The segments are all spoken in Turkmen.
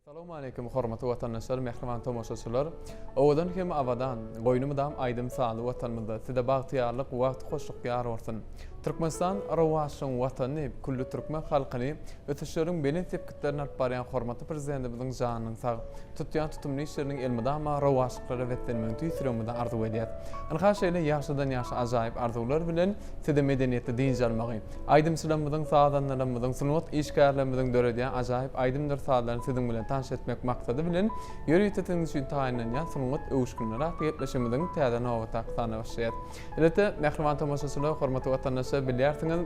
Salowmaleýkim hormatly watandaşlar, mähriban tomaşaçylar! Owadan hem abadan, goýny mydam aýdym-sazly Watanymyzda size bagtyýarlyk, wagty hoşluk ýar bolsun! Türkmenistan rowaçlygyň Watany, külli türkmen halkyny ösüşleriň belent sepgitlerine alyp barýan hormatly Prezidentimiziň janynyň sag, tutýan tutumly işleriniň elmydama rowaçlyklara beslenmegini tüýs ýüregimizden arzuw edýäs. Ynha şeýle ýagşydan-ýagşy ajaýyp arzuwlar bilen size medeniýetli dynç almagy, Aýdymçylarymyzyň, sazandalarymyzyň, sungat işgärlerimiziň döredýän ajaýyp aýdymdyr sazlaryny siziň bilen tanyş etmek maksady bilen, ýörite siziň üçin taýynlanýan Sungat öwüşginleri atly gepleşigimiziň täze nobatdaky sanyna başlaýarys. Elbetde, mähriban tomaşaçylar, hormatly watandaşlar, bilýärsiňiz,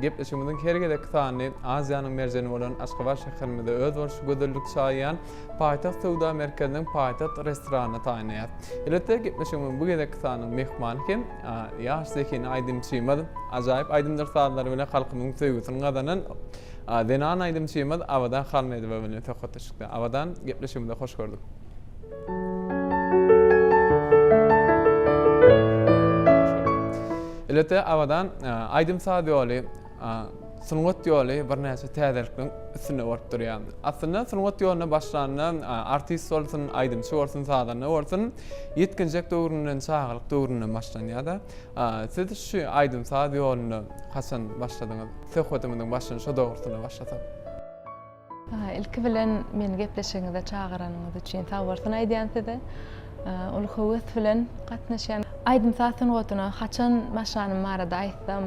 gepleşigimiziň her gezekki sanyny Aziýanyň merjeni bolan Aşgabat şäherimize özboluşly gözellik çaýýan Paýtagt söwda merkeziniň Paýtagt restoranynda taýynlaýarys. Elbetde, gepleşigimiziň bu gezekki sanynyň myhmany hem Ýaş zehinli aýdymçymyz, ajaýyp aýdymdyr sazlary bilen halkymyzyň söýgüsini gazanan zenan aýdymçymyz Abadan Halmedowa bilen söhbetdeşlikde. Abadan, gepleşigimize hoş gördük. Elbetde, Abadan, aýdym-saz ýoly Sungat ýoly birnäçe täzelikleriň üstünde bolup durýar. Aslynda sungat ýoluna başlanda artist bolsun, aýdymçy bolsun, sazanda bolsun, ýetginjek döwründen, çagalyk döwründen başlanýar-da. Siz şu aýdym-saz ýoluna haçan başladyňyz? Söhbetimiziň başyny şo dogrusynda başlasak. Ilki bilen meni gepleşigiňize çagyranyňyz üçin sagbolsun aýdýan size. Uly höwes bilen gatnaşýan. Aýdym-saz sungatyna haçan başlanym barada aýtsam,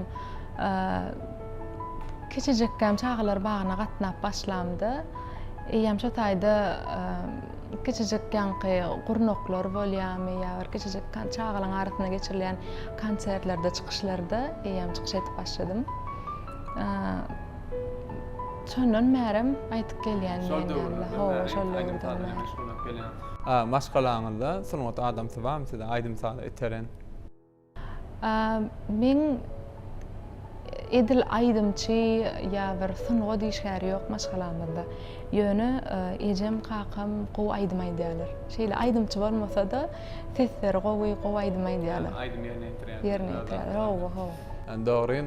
kiçijikkäm çagalar bagyna gatnap başlamda, eýýäm şo taýda kiçijik ýaňky gurnaklar bolýarmy ýa bir kiçijik çagalaryň arasynda geçirilýän konsertlerde, çykyşlarda eýýäm çykyş edip başladym. Şondan bärem aýdyp gelýän Şol döwürlerden bäri şol aýdym döwürden saz bilen bäri. meşgullanyp gelýän. Maşgalaňyzda sungat adamsy barmy size aýdym saza iteren? Meň edil aýdymçy ýa bir sungat işgäri ýok maşgalamyzda. Ýöne ejem kakam gowy aýdym aýdýarlar. Şeýle aýdymçy bolmasa-da sesleri gowy, gowy aýdym aýdýarlar. Aýdym ýerine ýetirýän. Ýerine ýetirýärler. Hawa, hawa. Dogry.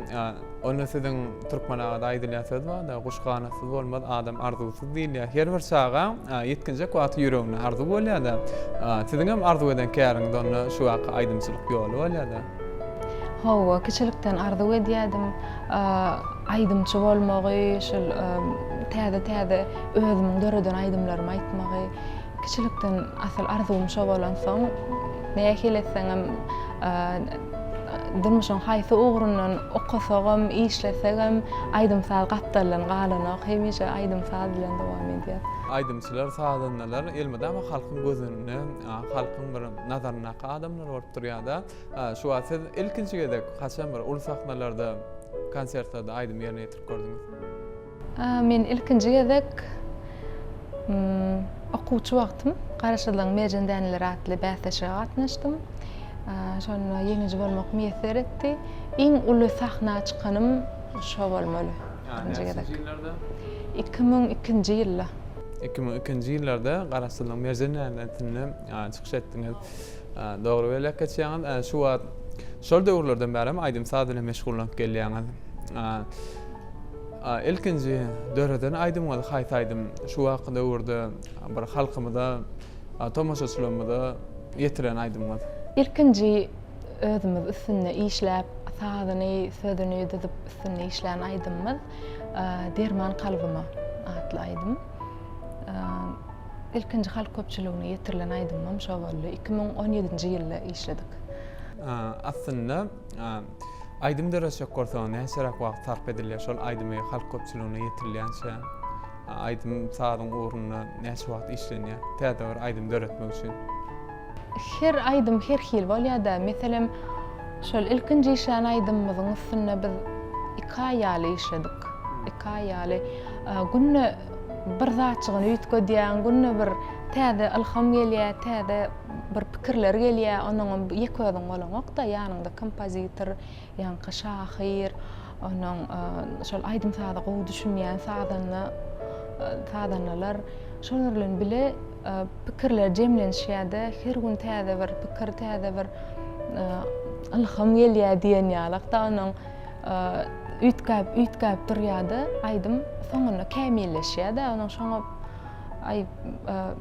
Onda siziň türkmen agada aýdylýan söz barda, guş ganatsyz bolmaz, adam arzuwsyz diýilýär. Her bir çaga ýetginjek wagty ýüreginde arzuw bolýar-da. Siziňem arzuw eden käriňiz onda şu wagtky aýdymçylyk ýoly bolýar-da. Hawa, kiçilikden arzuw edýärdim. Aýdymçy bolmagy, şol täze-täze özümiň döreden aýdymlarymy aýtmagy. Kiçilikden asyl arzuwym şo bolansoň, nähili etseňem durmuşyň haýsy ugrundan okasagam, işlesegem, aýdym-saz gapdaldan galanok, hemişe aýdym-saz bilen dowam edýär. Aýdymçylar, sazandalar elmydama halkyň gözünde, halkyň bir nazaryndaky adamlar bolup durýar-da. Şu wagt siz ilkinji gezek haçan bir uly sahnalarda, konsertlerde aýdym ýerine ýetirip gördüňiz? Men ilkinji gezek okuwçy wagtym Garaşsyzlygyň merjen däneleri atly bäsleşige gatnaşdym. Şonda ýeňiji bolmak miýesser etdi. Iň uly sahna çykanym şo bolmaly. Birinji gezek. Näçinji ýyllarda? 2002-nji ýylda. 2002-nji ýyllarda Garaşsyzlygyň merjen dänesinde çykyş etdiňiz. Dogry belläp geçýäňiz. Şu wagt şol döwürlerden bäri hem aýdym-saz bilen meşgullanyp gelýäňiz. Ilkinji döreden aýdymyňyz haýsy aýdym? Şu wagtky döwürde bir halkymyza, tomaşaçylarymyza ýetiren aýdymyňyz? Ilkinji özümiz üstünde işläp, sazyny, sözüni düzüp üstünde işlän aýdymymyz Derman kalbyma atly aýdym. Ilkinji halk köpçüligine ýetirilen aýdymym şo boldy. 2017-nji ýylda işledik. Aslynda Aýdym döretjek bolsaň näçeräk wagt sarp edilýär şol aýdymy halk köpçüligine ýetirilýänçä aýdym sazyň ugrunda näçe wagt işlenýär täze bir aýdym döretmek üçin? Her aýdym her hili bolýada meselem şol ilkinji işlän aýdymymyzyň üstünde biz iki aý ýaly işledik iki aý ýaly günde bir zatjygyny üýtgedýäň günde bir täze ylham gelýär täze bir pikirler gelýär, onuňam ýeke özüň bolaňok-da, ýanyňda kompozitor, ýaňky şahyr, onuň şol aýdym-saza gowy düşünýän sazanda, sazandalar, şolar bilen bile pikirler jemlenişýär-de, her gün täze bir pikir, täze bir ylham gelýär diýen ýalak-da, onuň üýtgäp, üýtgäp durýar-da, aýdym soňunda kämilleşýär-de, onuň şoňa. Aý,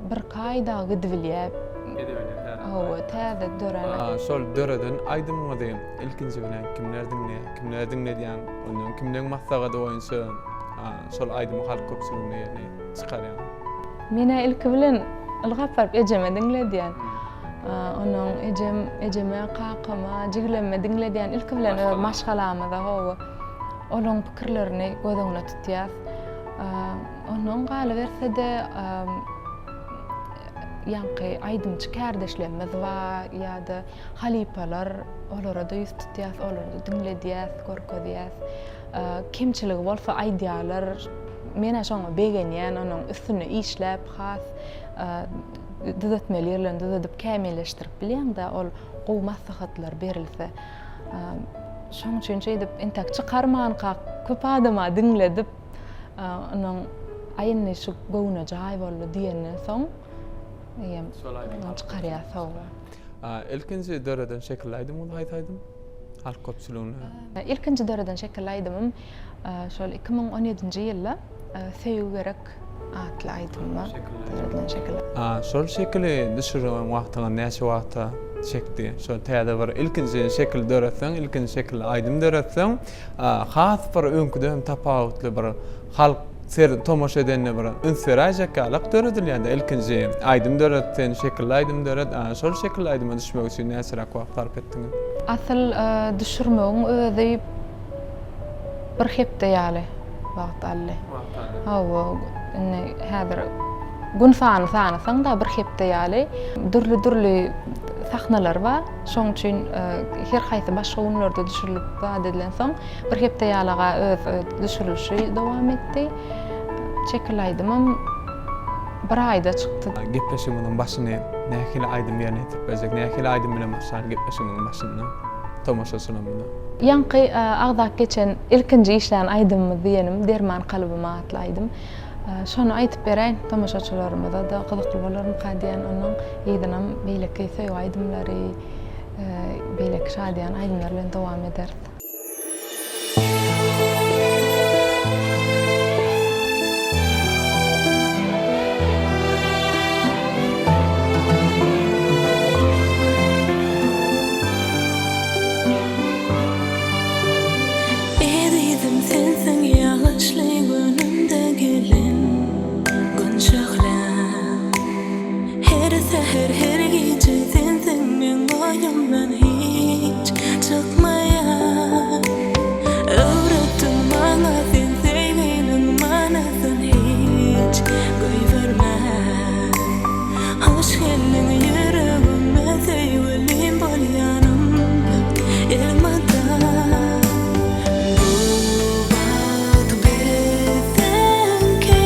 birki aý dagy gidibilýär. Gidibilýär, täze. Hawa, täze dörän. Şol döreden aýdymyňyzy ilkinji bilen kimler diňleýär, kimlere diňledýäň, ondan kimleň maslahaty boýunça şol aýdymy halk köpçüligine ýerine çykarýaň? Men-ä ilki bilen ylgap baryp ejeme diňledýän. Onuň ejem, ejeme, kakama, jigilemme diňledýän. Ilki bilen öz maşgalamyza, hawa. Olaň pikirlerini göz öňüne tutýas. Ondan galyberse-de, ýaňky aýdymçy kärdeşlerimiz bar ýa-da halypalar, olara-da ýüz tutýas, olary-da diňledýäs, görkezýäs. Kemçiligi bolsa aýdýarlar. Men-ä şoňa begenýän, onuň üstünde işläp, has düzetmeli ýerlerini düzedip, kämilleşdirip bilýäň-dä, ol gowy maslahatlar berilse. Şonuň üçin şeýdip entek çykarmankak köp adama diňledip, onuň aý indi şu göwne jaý boldy diýenden soň eýýäm çykarýas hawa. Ilkinji döreden şekilli aýdymyňyz haýsy aýdym? Halk köpçüligine. Ilkinji döreden şekilli aýdymym şol 2017-nji ýylda Söýgi gerek atly aýdym bar. Döredilen şekil. Şol şekili düşüren wagtyňyz näçe wagta çekdi? Şol täze bir ilkinji şekil döretseň, ilkinji şekilli aýdym döretseň, has bir öňküden tapawutly bir halk ser tomaşa edende bir üns beräýjek ýalak döredilýär-de ilkinji aýdym döret sen şekilli aýdym döret şol şekilli aýdyma düşmek üçin näçeräk wagt sarp etdiňiz? Asyl düşürmegiň özi bir hepde ýaly wagt aldy. Wagt aldy. Hawa, indi häzir gün sany sanasaň-da bir hepde ýaly dürli-dürli sahnalar bar. Şoň üçin her haýsy başga günlerde düşürilip zat edilensoň, bir hepde ýalaga öz düşürilişi dowam etdi. Şekil aýdymam bir aýda çykdy. Gepleşigimiziň başyny nähili aýdym ýerine ýetirip berjek, nähili aýdym bilen başlaly gepleşigimiziň başyny tomaşaçylarymyza? Ýaňky agzap geçen ilkinji işlän aýdymymyz diýenim Derman kalbyma atly aýdym. Şony aýdyp beräýin tomaşaçylarymyza-da gyzykly bolarmyka diýen onnoň yzynam beýleki söýgi aýdymlary, beýleki şadyýan aýdymlar bilen dowam ederis. Ezizim sensiň ýagyşly günümde gelen Gün şöhläm. Her säher her gije sensiň meň oýumdan hiç çykmaýan. Öwretdiň maňa sen söýginiň manysyn hiç goýbermän. Hoş geldiň ýüregime söýgülim bol ýanymda elmydam. Bu bagt biziňki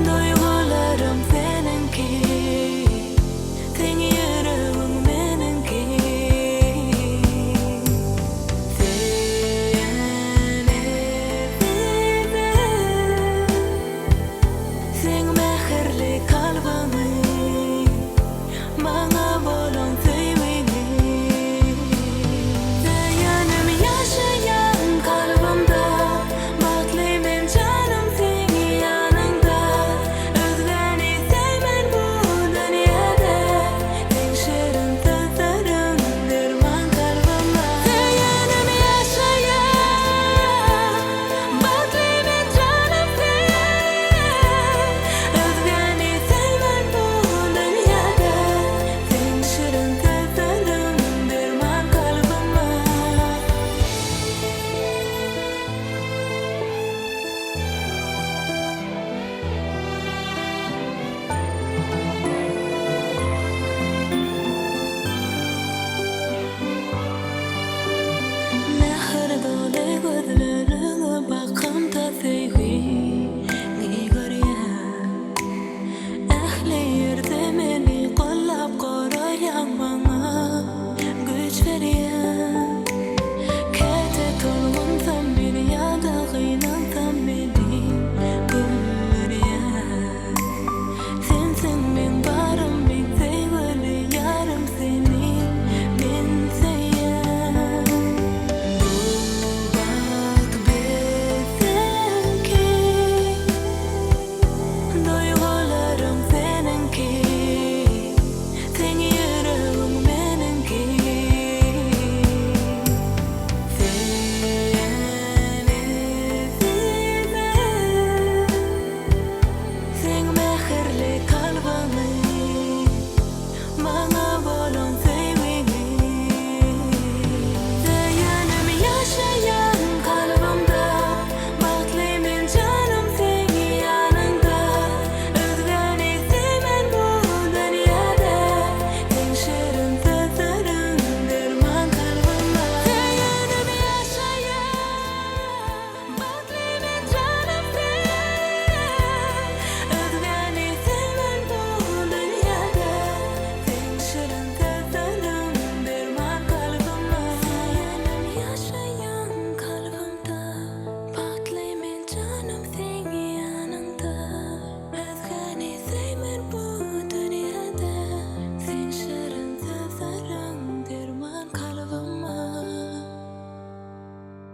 Duýgularym seniňki Seň ýüregiň meniňki Söýen ezizim. Seň mähirli kalbyňy. Duýgularym seniňki, seň ýüregiň meniňki. Seni söýmek, seň mähirli kalbyňy, maňa bolan söýgiňi. Söýenim ýaşaýan kalbymda, Bagtly men janym seň ýanyňda. Özgäni söýmen bu dünýäde, Seň şirin sözleriň derman kalbyma. Söýenim ýaşaýan, bagtly men janym seň. Özgäni söýmen bu dünýäde, Seň şirin sözleriň derman kalbyma. Söýenim ýaşaýan kalbymda, Bagtly men janym seň ýanyňda. Özgäni söýmen bu dünýäde, Seň şirin sözleriň derman kalbyma.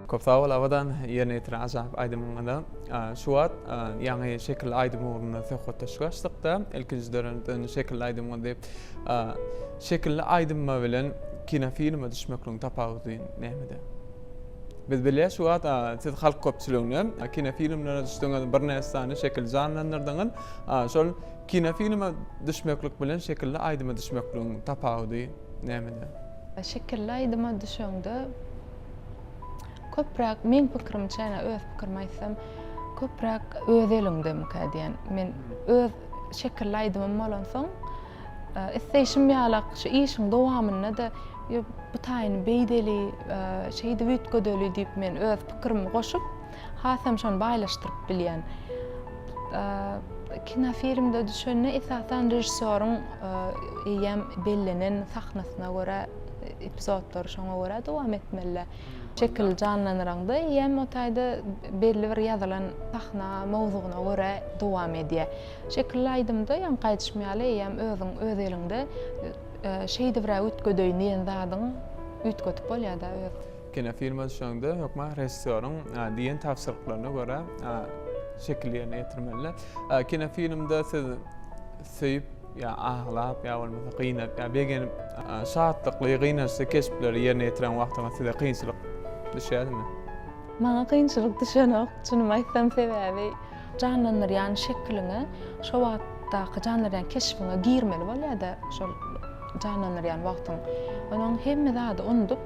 Köp sag bol Abadan ýerine ýetiren ajaýyp aýdymyňyza. Şu wagt ýaňy şekilli aýdym ugrunda söhbetdeşlik açdykda, ilkinji döreden şekilli aýdymyňyz diýip. Şekilli aýdyma bilen kinofilme düşmekligiň tapawudy nämede? Biz bilýäs şu wagt siz halk köpçüligine kinofilmlere düşdüňiz, birnäçe sany şekil janlandyrdyňyz. Şol kinofilme düşmeklik bilen şekilli aýdyma düşmekligiň tapawudy nämede? Şekilli aýdyma düşeňde köpräk meň pikirimçe, ýa öz pikirimi aýtsam, köpräk öz eliňdemikä diýen. Men öz şekilli aýdymym bolansoň, isleýşim ýalak şu işiň dowamynda-da bu taýyny beýdeli, şeýdip üýtgedeli diýip men öz pikirimi goşup, hasam şony baýlaşdyryp bilýän. Kinofilmde düşende esasan režissýoryň eýýäm bellenen sahnasyna görä epizodlary şoňa görä dowam etmeli. Şekil janlandyraňda eýýäm o taýda belli bir ýazylan sahna mowzugyna görä dowam edýär. Şekilli aýdymda ýaňky aýdyşym ýaly eýýäm özüň öz eliňde şeýdibräk üýtgedeýin diýen zadyň üýtgedip bolýar-da öz. Kinofilme düşeňde hökman režissýoryň diýen tabşyryklaryna görä şekil ýerine ýetirmeli. Kinofilmde siz söýüp ýa aglap ýa bolmasa gynanyp ýa begenip şatlykly, gynançly keşpleri ýerine ýetiren wagtyňyz size kynçylyk düşýärmi? Maňa kynçylyk düşenok, çynymy aýtsam sebäbi janlandyrýan şekiliňe şo wagtdaky janlandyrýan keşbiňe girmeli bolýar-da şol janlandyrýan wagtyň. Onuň hemme zady unudyp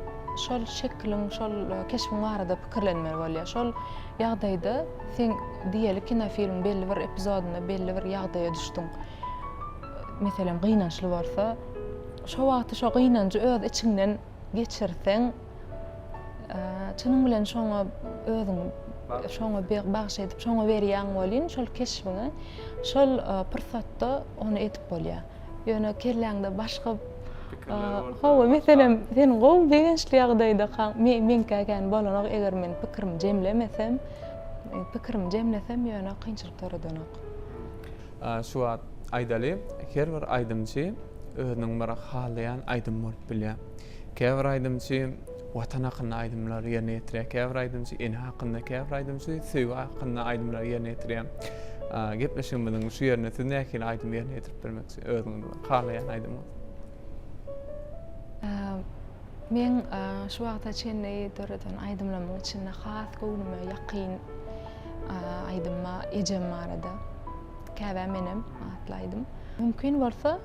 şol şekiliň, şol keşbiň barada pikirlenmeli bolýar. Şol ýagdaýda sen diýeli kinofilmiň belli bir epizodynda belli bir ýagdaýa düşdüň. Meselem gynançly bolsa, şo wagty şo gynanjy öz içiňden geçirseň, çynyň bilen şoňa özüňi şoňa bagyş edip, şoňa berýäň welin şol keşbiňe şol pursatda ony edip bolýar. Ýöne kelläňde başga Hawa, meselem, sen gowy begençli ýagdaýdakaň, meňkä kän bolanok, eger men pikirimi jemlemesem, pikirimi jemlesem ýöne kynçylyk döredenok. Şu wagt aýdaly, her bir aýdymçy özüniň bir halaýan aýdymy bolup bilýär. Käbir aýdymçy Watan hakynda aýdymlary ýerine ýetirýär, käbir aýdymçy ene hakynda, käbir aýdymçy söýgi hakynda aýdymlary ýerine ýetirýär. Gepleşigimiziň şu ýerinde siz nähili aýdym ýerine ýetirip bilmekçi, özüňiz halaýan aýdymyňyz? Meň şu wagta çenli döreden aýdymlarymyň içinde has göwnüme ýakyn aýdym Ejem barada. Käbäm enem atly aýdym. Mümkin bolsa,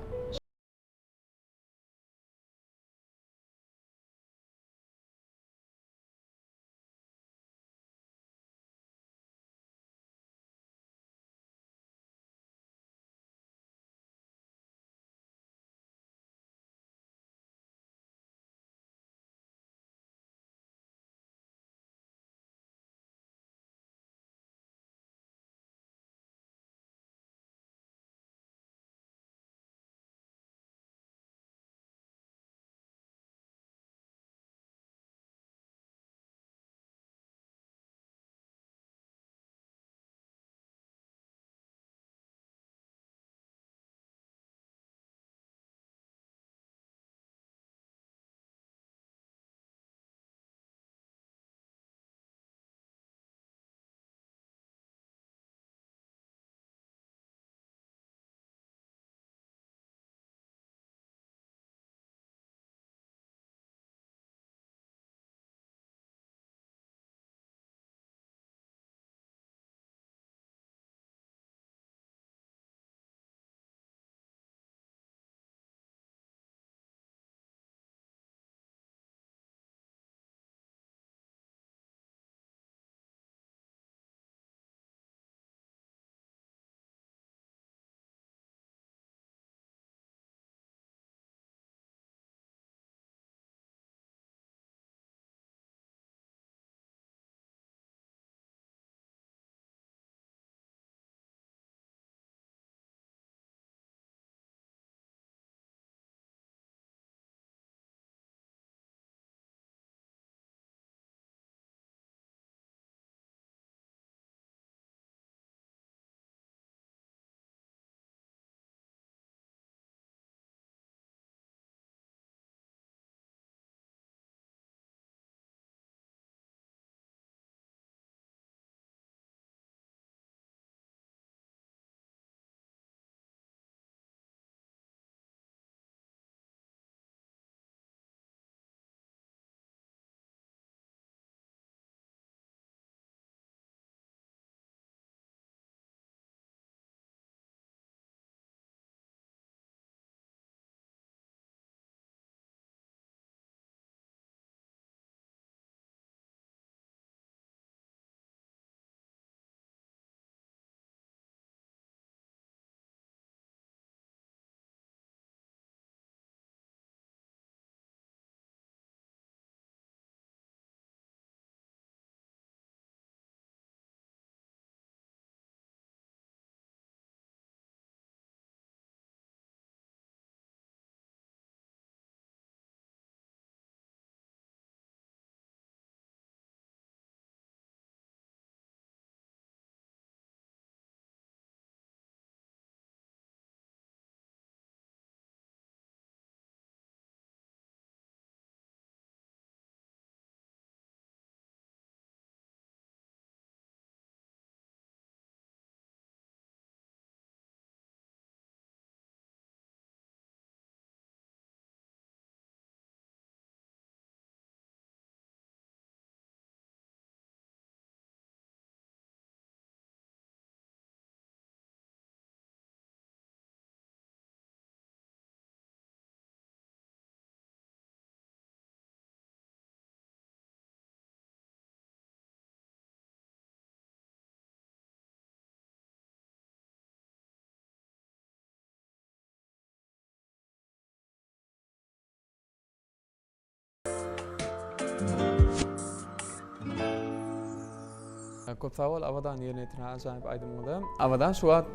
Köp sag bol Abadan ýerine ýetiren ajaýyp aýdymyňyza. Abadan şu wagt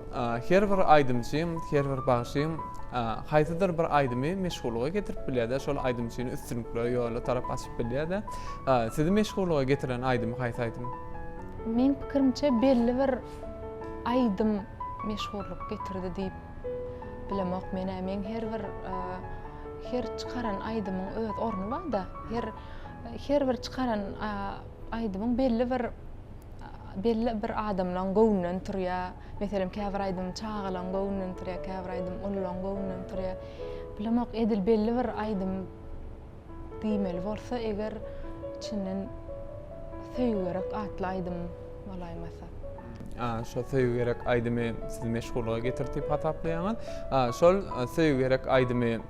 her bir aýdymçy, her bir bagşy haýsydyr bir aýdymy meşhurlyga getirip bilýärde, şol aýdymçyny üstünlikli ýola tarap açyp bilýärde. Sizi meşhurlyga getiren aýdym haýsy aýdym? Meň pikirimçe belli bir aýdym meşhurlyk getirdi diýip bilemok men-ä. Meň her bir her çykaran aýdymyň öz orny bar-da. Her her bir çykaran aýdymyň belli bir belli bir adamlaň göwnünden turýar. Meselem, käbir aýdym çagalaň göwnünden turýar, käbir aýdym ululaň göwnünden turýar. Bilemok, edil belli bir aýdym diýmeli bolsa, eger içinden Söýgi gerek atly aýdym bolaýmasa. Şo Söýgi gerek aýdymy sizi meşhurlyga getirdi diýip hasaplaýaňyz. Şol Söýgi gerek aýdymy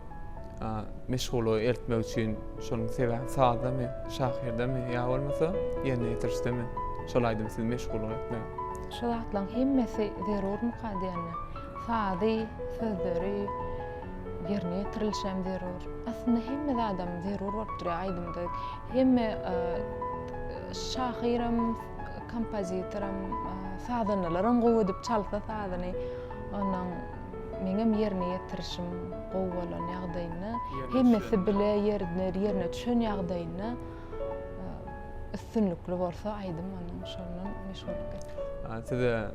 meşhurlyga eltmek üçin şonuň sebäbi sazdamy, şahyrdamy ýa bolmasa ýerine ýetirişdemi? Şol aýdym sizi meşhurlyga eltmegi. Şu zatlaryň hemmesi zerurmyka diýende. Sazy, sözleri, ýerine ýetirilişem zerur. Aslynda hemme zadam zerur bolup durýar aýdymda. Hemme şahyram, kompozitoram, sazandalaram gowy edip çalsa sazyny, ondan meňem ýerine ýetirişim gowy bolan ýagdaýynda, hemmesi bile ýerine ýerine düşen ýagdaýynda üstünlikli bolsa aýdym ondan şondan meşhurlyk getirer. Size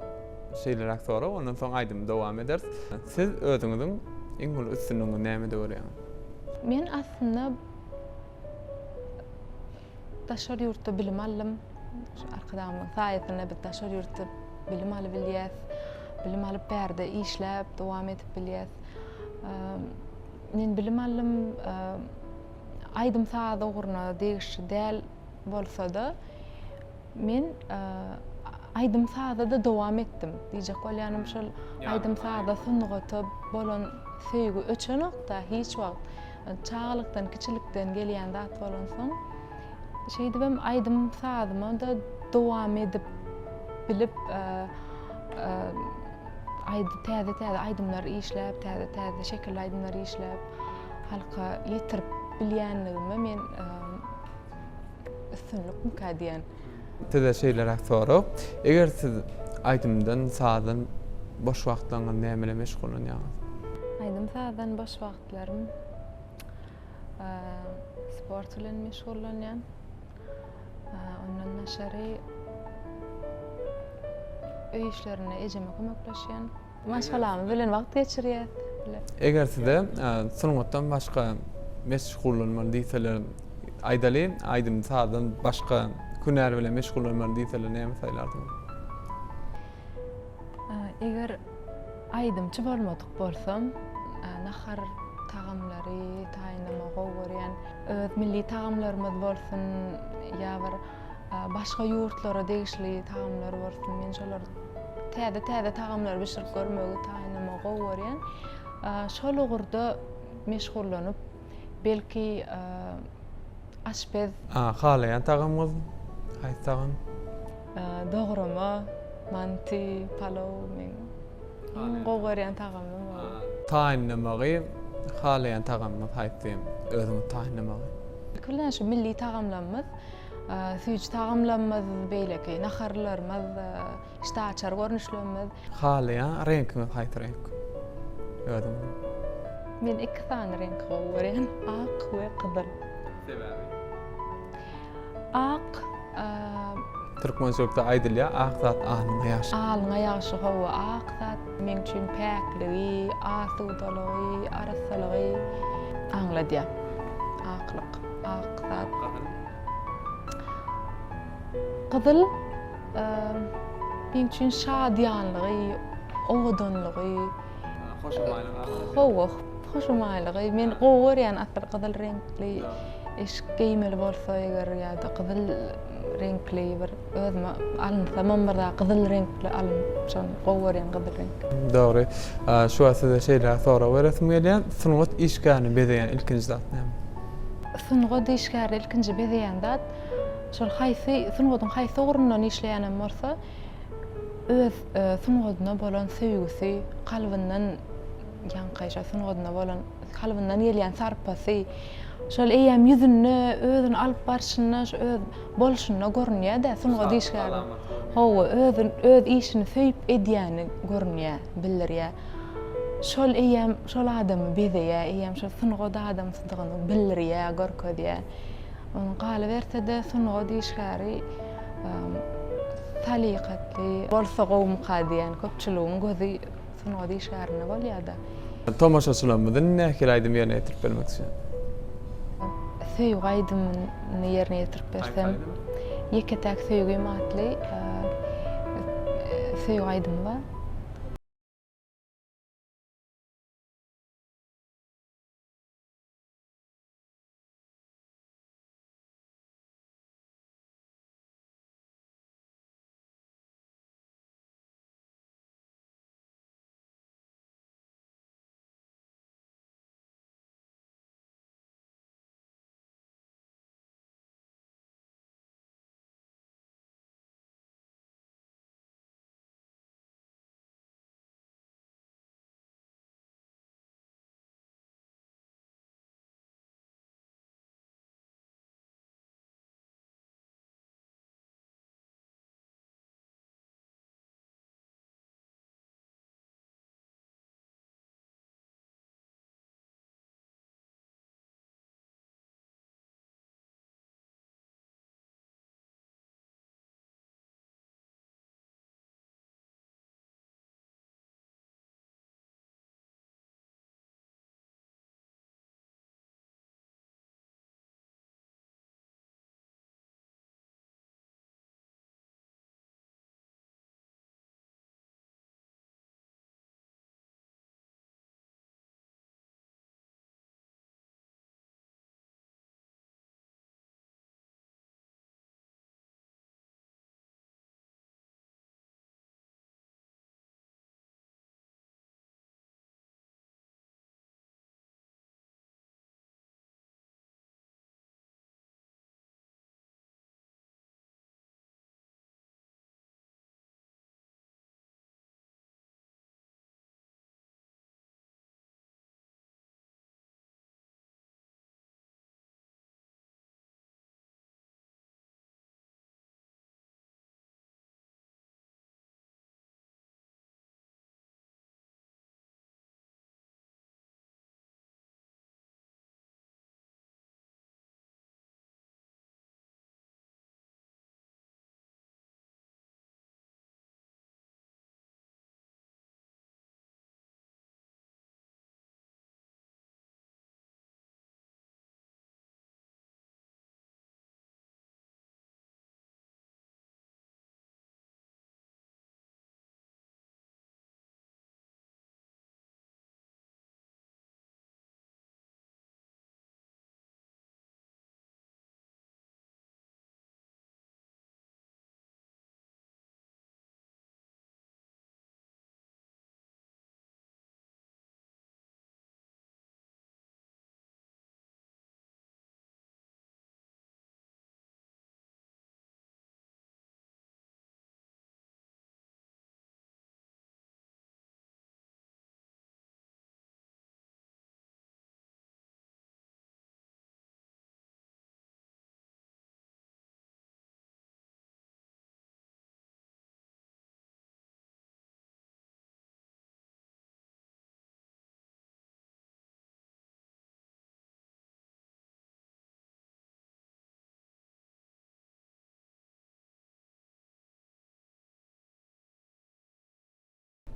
şeýleräk sorag, ondan soň aýdymy dowam ederis. Siz özüňiziň iň uly üstünligiňizi nämede görýäňiz? Men aslynda daşary ýurtda bilim aldym. Şu Arkadagymyzyň saýasynda biz daşary ýurtda bilim alyp bilýäs. Bilim alyp bärde işläp, dowam edip bilýäs. Men bilim aldym. Aýdym-saz ugruna degişli däl bolsa-da, men aýdym-saza-da dowam etdim. Diýjek bolýanym şol aýdym-saza, sungata bolan söýgi öçenok-da hiç wagt. Çagalykdan, kiçilikden gelýän zat bolansoň, şeýdibem aýdym-sazyma-da dowam edip bilip, täze-täze aýdymlar işläp, täze-täze şekilli aýdymlar işläp, halka ýetirip bilýänligime men üstünlikmikä diýen. Size şeýleräk sorag, eger siz aýdymdan, sazdan boş wagtlaryňyz näme bilen meşgullanýaňyz? Aýdym-sazdan boş wagtlarym sport bilen meşgullanýan. Ondan daşary öý işlerinde ejeme kömekleşýän. Maşgalamyz bilen wagt geçirýäs. Eger size sungatdan başga meşgullanmaly diýseler, aýdaly, aýdym-sazdan başga hünär bilen meşgullanmaly diýseler näme saýlardyňyz? Eger aýdymçy bolmadyk bolsam, nahar tagamlary taýynlamagy gowy görýän. Öz milli tagamlarymyz bolsun ýa bir başga ýurtlara degişli tagamlar bolsun, men şolar täze-täze tagamlary bişirip görmegi, taýynlamagy gowy görýän. Şol ugurda meşgullanyp, belki aşpez. Halaýan tagamyňyz haýsy tagam? Dograma, manty, palaw meň iň gowy görýän tagamym ol. Taýynlamagy halaýan tagamyňyz haýsy? Özüňiz taýynlamagy. Ilki bilen şu milli tagamlarymyz, süýji tagamlarymyz, beýleki naharlarymyz, işdäaçar görnüşlerimiz. Halaýan reňkiňiz haýsy reňk? Özüňiziň. Men iki sany reňki gowy görýän, ak we gyzyl. Sebäbi? Ak. Türkmençilikde aýdylýar, ak zat alnyňa ýagşy. Alnyňa ýagşy, hawa, ak zat meň üçin päkligi, asudalygy, arassalygy aňladýar. Aklyk, ak zat. Gyzyl? Gyzyl meň üçin şadyýanlygy, owadanlygy. Hoşamaýlygy aňladýar. Hawa, hoşamaýlygy. Men gowy görýän asyl gyzyl reňkli eşik geýmeli bolsa eger ýa-da gyzyl reňkli bir özüme alynsamam bir zat gyzyl reňkli alyn şony gowy görýän gyzyl reňk. Dogry. Şu wagt size şeýle sorag beresim gelýär. Sungat işgärini bezeýän ilkinji zat näme? Sungat işgärini ilkinji bezeýän zat şol haýsy sungatyň haýsy ugrundan işleýänem bolsa öz sungatyna bolan söýgüsi kalbyndan ýaňky şol sungatyna bolan kalbyndan gelýän sarpasy, şol eýýäm ýüzünde, özüni alyp barşynda, şu öz bolşunda görünýär-de sungat işgäriniň. Hawa, öz öz işini söýüp edýäni görünýär, bildirýär. Şol eýýäm şol adamy bezeýär, eýýäm şol sungat adamsydygyny bildirýär, görkezýär. Galyberse-de sungat işgäri salykatly bolsa gowumyka diýýän, köpçüligiň gözi sungat işgärinde bolýar-da. Tomaşaçylarymyza nähili aýdym ýerine ýetirip bermekçi? Söýgi aýdymyny ýerine ýetirip bersem. Ýeke-täk söýgim atly söýgi aýdymy bar.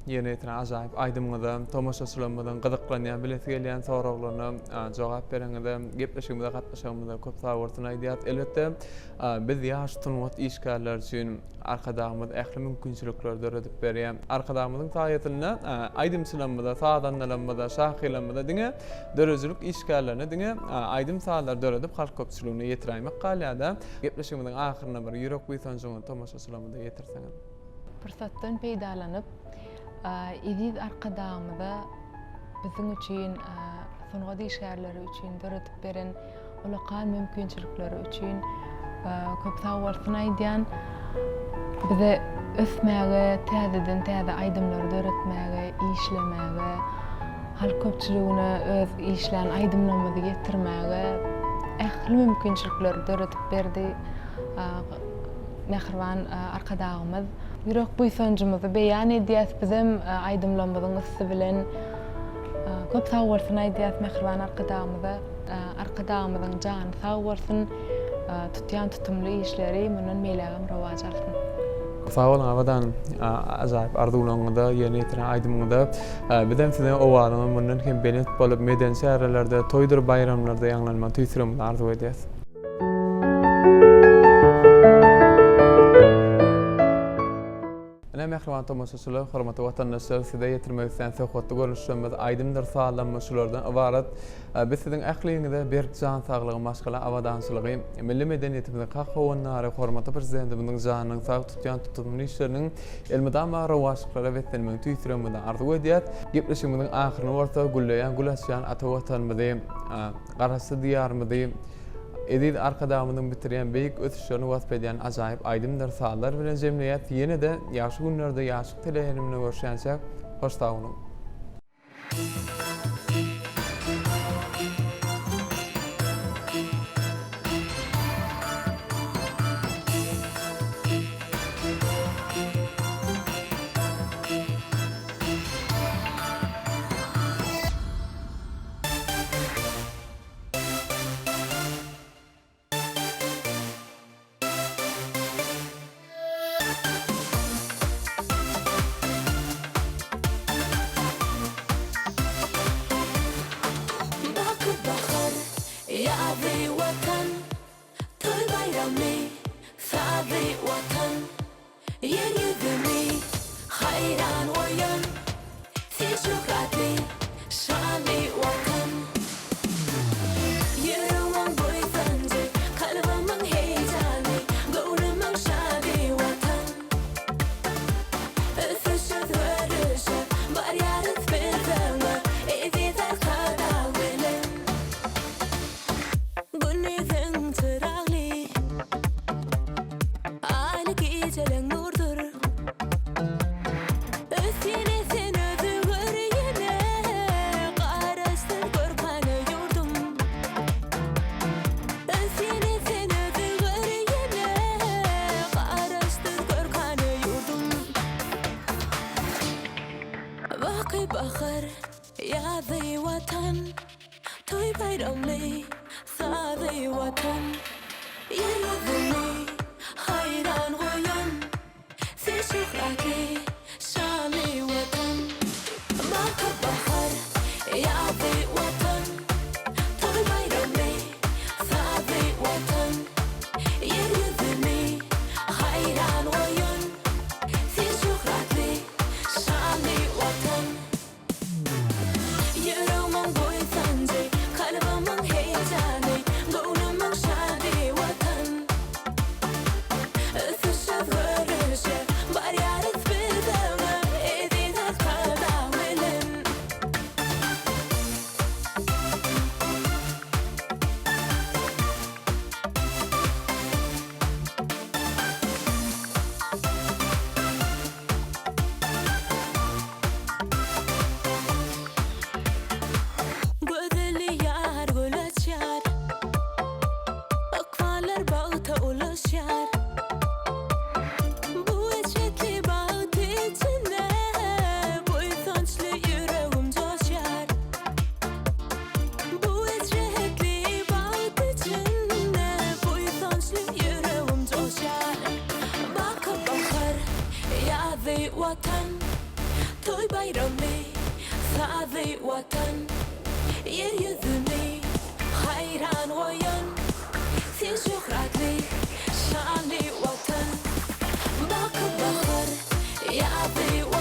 Ýerine ýetiren ajaýyp aýdymyňyza, tomaşaçylarymyzyň gyzyklanýan, bilesi gelýän soraglaryna jogap bereniňize, gepleşigimize gatnaşanyňyza köp sagbolsun aýdýarys. Elbetde, biz ýaş sungat işgärleri üçin Arkadagymyz ähli mümkinçilikleri döredip berýär. Arkadagymyzyň saýasynda aýdymçylarymyza, sazandalarymyza, şahyrlarymyza diňe döredijilik işgärlerine diňe aýdym-sazlary döredip halk köpçüligine ýetiräýmek galýar-da. Gepleşigimiziň ahyrynda bir ýürek buýsanjyňyzy tomaşaçylarymyza ýetirseňiz. Pursatdan peýdalanyp, eziz Arkadagymyza biziň üçin, sungat işgärleri üçin döredip beren Ullakan mümkinçilikleri üçin köp sag bolsun aýdýan. Bize ösmäge, täzeden täze aýdymlary döretmäge, işlemäge, halk köpçüligine öz işlän aýdymlarymyzy ýetirmäge ähli mümkinçilikleri döredip berdi. Mähriban Arkadagymyz ýürek buýsanjymyzy beýan edýäs bizem aýdymlarymyzyň üsti bilen köp sag bolsun aýdýas Mähriban Arkadagymyza. Arkadagymyzyň jany sag bolsun, tutýan tutumly işleri mundan beýlägem rowaç alsyn. Sag boluň Abadan ajaýyp arzuwlaryňyza, ýerine ýetiren aýdymyňyza. Bizem siziň owazyňyz mundan hem belent bolup, medeni çärelerde, toýdur baýramlarda ýaňlanmagyny tüýs ýüregimizden arzuw edýäs. Ine mähriban tomaşaçylar, hormatly watandaşlar, size ýetirmek islän söhbetli görnüşlerimiz aýdymdyr sazlarymyz şulardan ybarat. Biz siziň ähliňize berk jan saglygy, maşgala abadançylygy, milli medeniýetimiziň hak howandary, hormatly Prezidentimiziň janynyň sag tutýan tutumly işleriniň elmydama rowaçlyklara beslenmegini tüýs ýüregimizden arzuw edýäs. Gepleşigimiziň ahyryny bolsa gülleýän, gül açýan ata Watanymyzy, Garaşsyz Diýarymyzy, Eziz Arkadagymyzyň bitirýän beýik ösüşlerini wasp edýän ajaýyp aýdymdyr sazlar bilen jemleýäs. Ýene-de ýagşy günlerde Ýaşlyk teleýaýlymynda görüşýänçäk, hoş sag boluň! Baky bahar, ýazy Watan, Toý-baýramy, sazy Watan. Ýer ýüzüni haýran goýan Sen şöhratly, şanly Watan. Ýüregimiň buýsanjy, kalbymyň heýjany, Göwnümiň şady Watan. Ösüşe, özgerişe barýarys biz öňe, Eziz Arkadag bilen. Gündiziň çyragly. Aýly gijeleň nurdur. Ösýene sen özi gör ýene, Garaşsyz görkana ýurdum. Ösýene sen özi gör ýene, Garaşsyz görkana ýurdum. Baky bahar, ýazy Watan. Toý-baýramly, sazy Watan, Ýer ýüzüni haýran goýan, Sen şöhratly, şanly Watan. Baky bahar, ýazy Watan, Toý-baýramly, sazy Watan, Ýer ýüzüni haýran goýan, Sen şöhratly, şanly Watan. Ýüregimiň buýsanjy, kalbymyň heýjany, Göwnümiň şady Watan. Ösüşe, özgerişe barýarys biz öňe, Eziz Arkadag bilen. Gözel ýar gül açýar, Ykballar bagta ulaşýar. Bu eşretli bagt içinde Buýsançly ýüregim joşýar. Bu eşretli bagt içinde Buýsançly ýüregim joşýar. Baky bahar, ýazy Watan, Toý-baýramy, sazy Watan, Ýer ýüzüni haýran goýan, Sen şöhratly, şanly Watan. Baky bahar, ýazy.